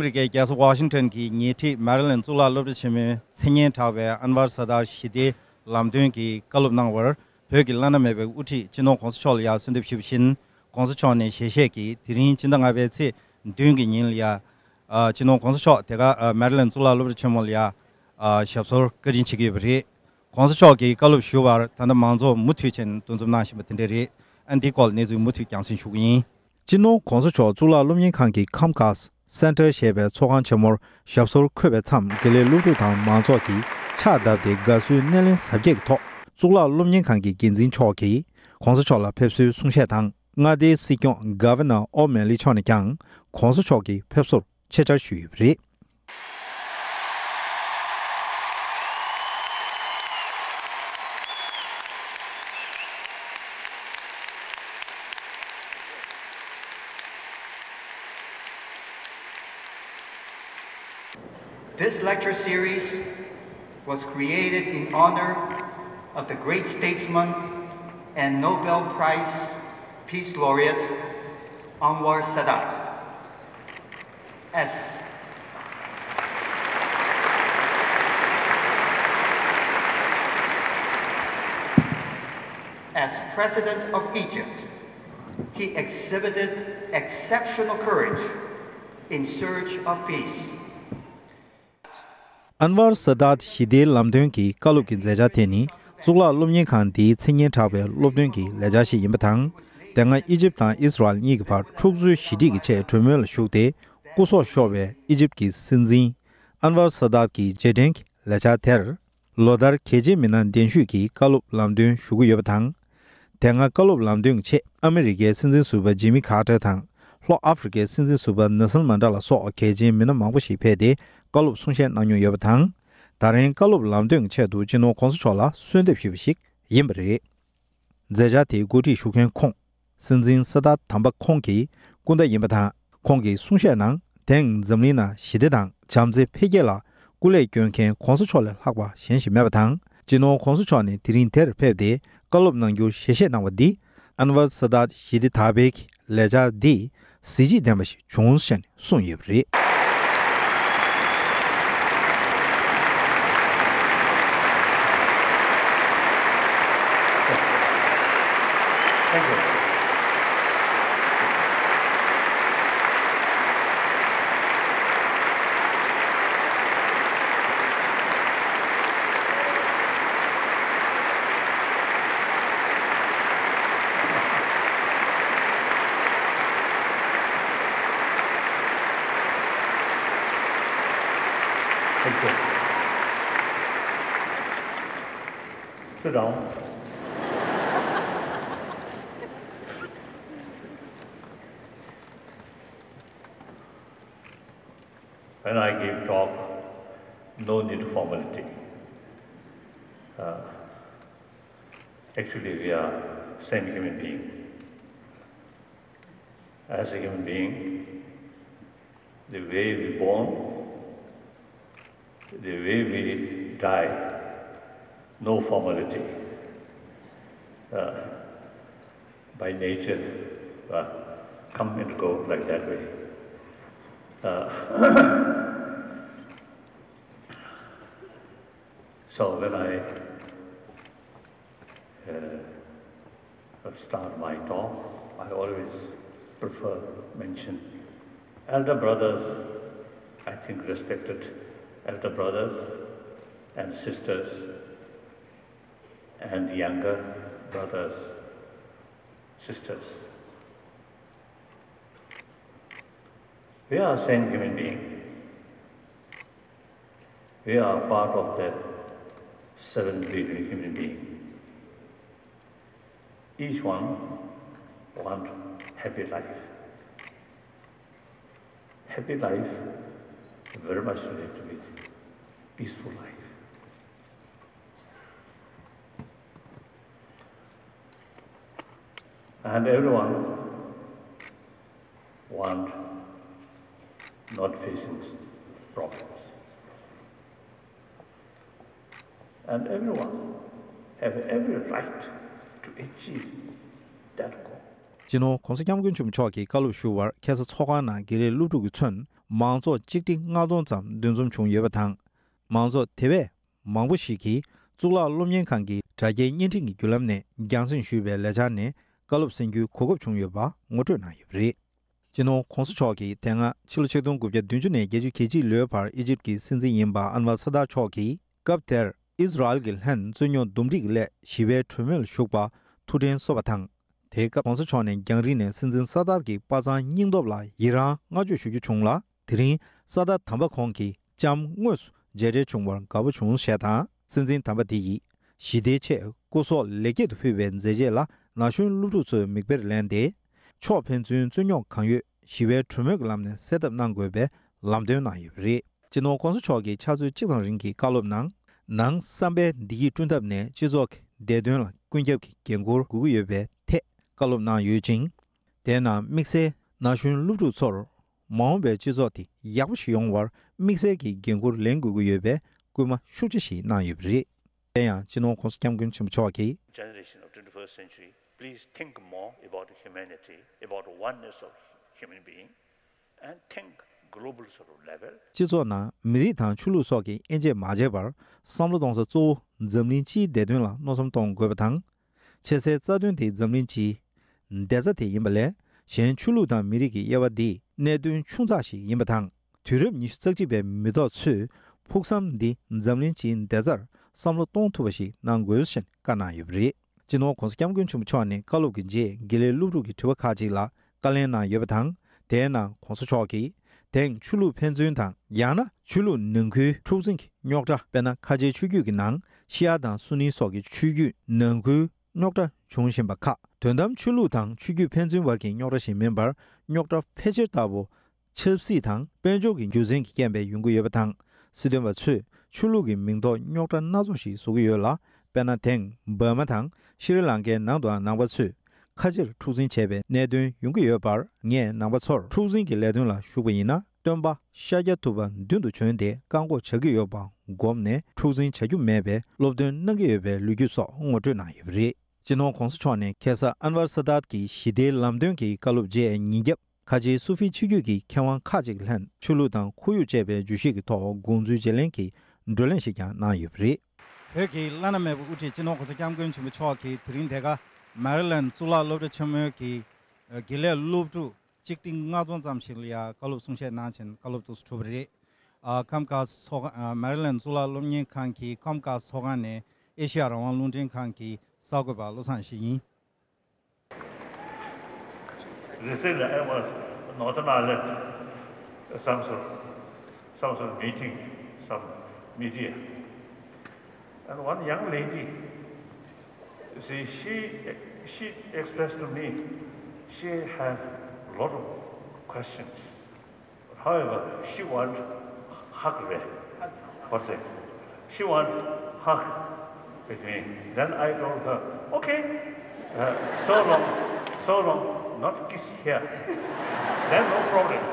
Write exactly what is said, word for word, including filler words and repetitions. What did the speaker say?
ཨ་མི་རི་ཀའི་རྒྱལ་ས་ཝ་ཤིང་ཊོན་གྱི་ཉེ་འཁྲིས་མེ་རི་ལན་གཙུག་ལག་སློབ་གྲྭ་ཆེན་མོའི་མཚན་སྙན་གྲགས་པའི་ཨན་ཝར་ས་དར་ཞི་བདེའི་ལམ་སྟོན་གྱི་བཀའ་སློབ་གནང་བར། བོད་ཀྱི་བླ་ན་མེད་པའི་དབུ་ཁྲིད་སྤྱི་ནོར་༸གོང་ས་མཆོག་ལ་ཡང་གསོལ་འདེབས་ཞུས་པ་བཞིན། ༸གོང་ས་མཆོག་ནས་ཞལ་བཞེས་ཀྱིས་དེ་རིང་སྤྱི་ཟླ་ལྔ་པའི་ཚེས་བདུན་གྱི་ཉིན་ལ་ཡང་། ཨ། སྤྱི་ནོར་༸གོང་ས་མཆོག་དེ་ག་ཨ་མེ་རི་ལན་གཙུག་ལག་སློབ་གྲྭ་ཆེན་མོ་ལ་ཡང་། ཨ། ཞབས་སོར་བཀའ་དྲིན་ཆེ་གི་ཡོད་པ་རེད། ༸གོང་ས་མཆོག་གིས་བཀའ་སློབ་ཞུ་བར་ད་ལྟ་མང་ཚོགས་མུ་མཐུད་ཅིག་འདུ་འཛོམས་གནང་བཞིན་པ་དེ་འདྲ་རེད། ཨ། འདིའི་སྐོར་གནས་ཚུལ་མུ་མཐུད་རྒྱང་སྲིང་ཞུ་གི་ཡིན། སྤྱི་ནོར་༸གོང་ས་མཆོག་གཙུག་ལག་སློབ་གཉེར་ཁང་གི་ཁམ་ཁ་སེན་ཊར་ཞེས་པའི་ཚོགས་ཁང་ཆེན་མོར་ཞབས་སོར་འཁོད་པའི་མཚམས། དགེ་ལས་སློབ་ཕྲུག་དང་མང་ཚོགས་ཀྱིས་ཕྱག་བརྡབས་ཏེ་དགའ་བསུའི་སྣེ་ལེན་གཟབ་རྒྱས་ཀྱི་ཐོག་གཙུག་ལག་སློབ་གཉེར་ཁང་གི་འགན་འཛིན་མཆོག་གིས་༸གོང་ས་མཆོག་ལ་ཕེབས་བསུའི་གསུང་བཤད་དང་། མངའ་སྡེའི་སྲིད་སྐྱོང་ག་ཝར་ནར་ཨོ་མེ་ལི་མཆོག་ནས་ཀྱང་༸གོང་ས་མཆོག་གི་ཕེབས་བསུར་ཆེད་བཅར་ཞུས་ཡོད་པ་རེད། This lecture series was created in honor of the great statesman and Nobel Prize Peace Laureate Anwar Sadat. As, as President of Egypt, he exhibited exceptional courage in search of peace. ཨན་ཝར་ས་དཱད་ཞི་བདེའི་ལམ་སྟོན་གྱི་བཀའ་སློབ་ཀྱི་མཛད་འཆར་དེ་ནི་གཙུག་ལག་སློབ་གཉེར་ཁང་འདིའི་མཚན་སྙན་གྲགས་པའི་སློབ་སྟོན་གྱི་ལས་འཆར་ཞིག་ཡིན་པ་དང་། དེ་སྔ་ཨི་ཇིབ་དང་ཨིས་རལ་གཉིས་ཀྱི་བར་འཁྲུག་རྩོད་ཞི་འགྲིག་གི་ཆེད་གྲོས་མོལ་ལ་ཞུགས་ཏེ་སྐུ་སྲོག་ཤོར་བའི་ཨི་ཇིབ་ཀྱི་སྲིད་འཛིན་ཨན་ཝར་ས་དཱད་ཀྱི་རྗེས་དྲན་གྱི་ལས་འཆར་དེར། ལོ་ལྟར་གལ་ཆེའི་མི་སྣ་གདན་ཞུས་ཀྱིས་བཀའ་སློབ་ལམ་སྟོན་ཞུ་གི་ཡོད་པ་དང་། དེ་སྔ་བཀའ་སློབ་ལམ་སྟོན་གྱི་ཆེད་ཨ་མི་རི་ཀའི་སྲིད་འཛིན་ཟུར་པ་ཇི་མི་ཁཱར་ཏར་དང་། ལྷོ་ཨ་ཧྥེ་རི་ཀའི་སྲིད་འཛིན་ཟུར་པ་ནེལ་སོན་མན་ཌེ་ལ་སོགས་གལ་ཆེའི་མི་སྣ་མང་པོ་ཞིག་ཕེབས་ཏེ་བཀའ་སློབ་གསུང་བཤད་གནང་མྱོང་ཡོད་པ་དང་། ད་རིང་བཀའ་སློབ་ལམ་སྟོན་གྱི་ཆེད་དུ་སྤྱི་ནོར་༸གོང་ས་མཆོག་ལ་གསོལ་འདེབས་ཞུས་པ་ཞིག་ཡིན་པ་རེད། མཛད་འཆར་དེའི་འགོ་ཁྲིད་ཞུ་མཁན་ཁོང་། སྲིད་འཛིན་ས་དཱད་དམ་པ་ཁོང་གི་སྐུ་ཟླ་ཡིན་པ་དང་། ཁོང་གི་གསུང་བཤད་ནང་དེང་འཛམ་གླིང་ནང་ཞི་བདེ་དང་བྱམས་བརྩེ་འཕེལ་རྒྱས་ལ་སྐུ་ལས་བསྐྱོན་མཁན་༸གོང་ས་མཆོག་ལས་ལྷག་པ་གཞན་ཞིག་མེད་པ་དང་། སྤྱི་ནོར་༸གོང་ས་མཆོག་ནས་དེ་རིང་དེར་ཕེབས་ཏེ་བཀའ་སློབ་གནང་རྒྱུར་ཞལ་བཞེས་གནང་བ་འདིས་ཨན་ཝར་ས་དཱད་ཞི་བདེ་དར་སྤེལ་གྱི་ལས་འཆར་འདི་གཟི་བརྗིད་ལྡན་པ་ཞིག་བྱུང་ཞེས་གསུངས་ཡོད་པ་རེད། Thank you. Thank you. Sit down. When I give talk, no need formality. Uh, actually, we are same human being. As a human being, the way we born, the way we die, no formality. Uh, by nature, uh, come and go like that way. Uh, so when I uh, start my talk, I always prefer mention elder brothers, I think respected elder brothers and sisters, and younger brothers, sisters. We are same human being. We are part of the seven billion human being. Each one want happy life. Happy life very much related with peaceful life. And everyone want not facing problems. And everyone have every right to achieve that goal. སྤྱི་ནོར་༸གོང་ས་༸སྐྱབས་མགོན་ཆེན་པོ་མཆོག་གི་བཀའ་སློབ་ཞུ་བར་ཁ་སང་ཚོགས་ཁང་ནང་དགེ་ལས་སློབ་ཕྲུག་གིས་མཚོན་མང་ཚོགས་ཆིག་ཁྲི་ལྔ་སྟོང་ཙམ་འདུ་འཛོམས་བྱུང་ཡོད་པ་དང་། མང་ཚོགས་དེ་བས་མང་པོ་ཞིག་གིས་གཙུག་ལག་སློབ་གཉེར་ཁང་གི་དྲ་རྒྱའི་བརྙན་འཕྲིན་གྱི་བརྒྱུད་ལམ་ནས་རྒྱང་སྲིང་ཞུས་པའི་ལས་འཆར་ནས་བཀའ་སློབ་གསན་རྒྱུའི་གོ་སྐབས་བྱུང་ཡོད་པ་ངོ་སྤྲོད་གནང་ཡོད་པ་རེད། སྤྱི་ནོར་༸གོང་ས་མཆོག་གིས་དེ་སྔ་ཕྱི་ལོ་ཆིག་སྟོང་དགུ་བརྒྱ་བདུན་ཅུ་ནས་བརྒྱད་ཅུ་གྱ་གཅིག་ལོའི་བར་ཨི་ཇིབ་ཀྱི་སྲིད་འཛིན་ཡིན་པ་ཨན་ཝར་སཱ་དར་མཆོག་གིས་སྐབས་དེར་ཨིས་ར་ཨེལ་གྱི་ལྷན་རྩོད་རྙོག་འདུམ་འགྲིག་གི་སླད་ཞི་བའི་གྲོས་མོལ་ལ་ཞུགས་པར་ཐུགས་དྲན་གསོ་བ་དང་། དེའི་སྐབས་༸གོང་ས་མཆོག་ནས་རྒྱང་རིང་ནས་སྲིད་འཛིན་སཱ་དར་གྱི་དཔའ་མཛངས་སྙིང་སྟོབས་ལ་ཡི་རངས་བསྔགས་བརྗོད་ཞུ་རྒྱུ་བྱུང་ལ། དེ་རིང་སཱ་དར་དམ་པ་ཁོང་གི་ལྕམ་དངོས་སུ་མཇལ་འཕྲད་བྱུང་བར་དགའ་པོ་བྱུང་ཞེས་དང་། སྲིད་འཛིན་དམ་པ་དེ་ཡིས་ཞི་བདེའི་ཆེད་སྐུ་སྲོག་ལེགས་སྐྱེས་སུ་ཕུལ་བའི་མཛད་རྗེས་ལ་ན་གཞོན་སློབ་ཕྲུག་ཚོས་མིག་དཔེར་ལེན་ཏེ། ཕྱོགས་ཕན་ཚུན་རྩོད་རྙོག་གང་ཡོད་ཞི་བའི་གྲོས་མོལ་གྱི་ལམ་ནས་སེལ་ཐབས་གནང་དགོས་པའི་ལམ་སྟོན་གནང་ཡོད་པ་རེད། སྤྱི་ནོར་༸གོང་ས་མཆོག་གིས་ཕྱག་ཚོད་གཅིག་ཙམ་རིང་གི་བཀའ་སློབ་ནང་། ནང་བསམ་པའི་བདེ་སྐྱིད་བསྐྲུན་ཐབས་ནས་སྤྱི་ཚོགས་ཀྱི་བདེ་དོན་ལ་ཀུན་ཁྱབ་ཀྱི་འགན་འཁུར་དགོས་ཀྱི་ཡོད་པའི་ཐད་བཀའ་སློབ་གནང་ཡོད་ཅིང་། དེའི་ནང་དམིགས་བསལ་ན་གཞོན་སློབ་ཕྲུག་ཚོར་མ་འོངས་པའི་སྤྱི་ཚོགས་དེ་ཡག་པོ་ཞིག་ཡོང་བར་དམིགས་བསལ་གྱི་འགན་འཁུར་ལེན་དགོས་ཀྱི་ཡོད་པའི་སྐུལ་མ་ཤུགས་ཆེ་ཞིག་གནང་ཡོད་པ་རེད། དེ་ཡང་སྤྱི་ནོར་༸གོང་ས་༸སྐྱབས་མགོན་ཆེན་པོ་མཆོག་གིས། Generation of twenty-first century, please think more about humanity, about oneness of human being, and think global sort of level. སྤྱི་ཚོགས་ནང་མི་རིགས་དང་ཆོས་ལུགས་སོགས་ཀྱི་དབྱེ་འབྱེད་མ་བྱས་པར་བསམ་བློ་གཏོང་ས་གཙོ་བོ་འཛམ་གླིང་སྤྱིའི་བདེ་དོན་ལ་མནོ་བསམ་གཏོང་དགོས་པ་དང་། ཆེ་སའི་རྩ་དོན་དེ་འཛམ་གླིང་སྤྱིའི་བདེ་རྩ་དེ་ཡིན་པ་ལས། གཞན་ཆོས་ལུགས་དང་མི་རིགས་ཀྱི་དབྱེ་བ་འདི་གནད་དོན་ཆུང་ཙག་ཞིག་ཡིན་པ་དང་། དུས་རབས་ཉི་ཤུ་རྩ་གཅིག་པའི་མི་ཐོག་ཚོས་ཕུགས་བསམ་འདི་འཛམ་གླིང་སྤྱིའི་བདེ་རྩར་བསམ་བློ་གཏོང་ཐུབ་པ་ཞིག་གནང་དགོས་ཞེས་བཀའ་གནང་ཡོད་པ་རེད། སྤྱི་ནོར་༸གོང་ས་༸སྐྱབས་མགོན་ཆེན་པོ་མཆོག་ནས་བཀའ་སློབ་ཀྱི་རྗེས་དགེ་ལས་སློབ་ཕྲུག་གི་དྲི་བ་ཁག་ཅིག་ལ་བཀའ་ལན་གནང་ཡོད་པ་དང་། དེའི་ནང་༸གོང་ས་མཆོག་གིས་དེང་ཆོས་ལུགས་ཕན་ཚུན་དང་། ཡང་ན་ཆོས་ལུགས་ནང་ཁུལ་འཁྲུག་འཛིང་གི་རྙོག་དྲ། དཔེར་ན་ཁ་ཆེའི་ཆོས་བརྒྱུད་ཀྱི་ནང་ཤི་ཡ་དང་སུ་ནི་སོགས་ཀྱི་ཆོས་བརྒྱུད་ནང་ཁུལ་རྙོག་དྲ་བྱུང་བཞིན་པ་ཁག་དོན་དམ་ཆོས་ལུགས་དང་ཆོས་བརྒྱུད་ཕན་ཚུན་བར་གྱི་རྙོག་དྲ་ཞིག་མིན་པར། རྙོག་དྲ་ཕལ་ཆེར་ལྟ་བུ་ཆབ་སྲིད་དང་དཔལ་འབྱོར་གྱི་རྒྱུ་མཚན་གྱི་རྐྱེན་པས་ཡོང་གི་ཡོད་པ་དང་། སྲིད་དོན་པ་ཚོས་ཆོས་ལུགས་ཀྱི་མིང་ཐོག་རྙོག་དྲ་སྣ་ཚོགས་ཤིག་བཟོ་གི་ཡོད་ལ། དཔེར་ན་དེང་འབར་མ་དང་ཤྲི་ལང་ཀའི་ནང་དུའང་ནང་པ་ཚོས་ཁ་ཆེར་འཁྲུག་འཛིང་བྱས་པའི་གནད་དོན་ཡོང་གི་ཡོད་པར། ངས་ནང་པ་ཚོར་འཁྲུག་འཛིང་གི་ལས་དོན་ལ་ཞུགས་པ་ཡིན་ན། སྟོན་པ་ཤཱཀྱ་ཐུབ་པ་མདུན་དུ་བྱོན་ཏེ་བཀག་འགོག་བྱ་གི་ཡོད་པ་བསྒོམས་ནས་འཁྲུག་འཛིང་བྱ་རྒྱུ་མེད་པའི་སློབ་སྟོན་གནང་གི་ཡོད་པའི་ལོ་རྒྱུས་སོགས་ངོ་སྤྲོད་གནང་ཡོད་པ་རེད། སྤྱི་ནོར་༸གོང་ས་མཆོག་ནས་ཁ་སང་ཨན་ཝར་སཱ་དཱད་ཀྱི་ཞི་བདེའི་ལམ་སྟོན་གྱི་བཀའ་སློབ་རྗེས་ཉིན་རྒྱབ་ཁ་ཆེའི་སུ་ཧྥི་ཆོས་བརྒྱུད་ཀྱི་མཁས་དབང་ཁག་ཅིག་ལྷན་ཆོས་ལུགས་དང་ཁོར་ཡུག་ཅེས་པའི་བརྗོད་གཞི་གི་ཐོག་དགོངས་ཚུལ་བརྗེ་ལེན་གྱི་བགྲོ་གླེང་ཞིག་ཀྱང་གནང་ཡོད་པ་རེད། བོད་ཀྱི་བླ་ན་མེད་པའི་དབུ་ཁྲིད་སྤྱི་ནོར་༸གོང་ས་༸སྐྱབས་མགོན་ཆེན་པོ་མཆོག་གིས་དེ་རིང་འདི་ག་མེ་རི་ལན་གཙུག་ལག་སློབ་གྲྭ་ཆེན་མོའི་གི་དགེ་ལས་སློབ་ཕྲུག་ཆིག་ཁྲི་ལྔ་སྟོང་ཙམ་ཞིག་ལ་ཡང་བཀའ་སློབ་གསུང་བཤད་གནང་བྱས་ནས་བཀའ་སློབ་ཏོག་ཙམ་གྲུབ་པ་རེད། ཨ། ཁམས་དཀར་ཚོགས་ཨ། མེ་རི་ལན་གཙུག་ལག་སློབ་གཉེར་ཁང་གི་ཁམས་དཀར་ཚོགས་ཁང་ནས་ཨེ་ཤེ་ཡ་རང་དབང་རླུང་འཕྲིན་ཁང་གི་གསར་འགོད་པ་བློ་བཟང་ཞིག་ཡིན། They said that I was Northern Ireland, some sort, some sort of meeting, some media. And one young lady, see, she, she expressed to me, she had a lot of questions. However, she want hug with. What's it? She want hug with me. Then I told her, okay, uh, so long, so long, not kiss here. Then no problem.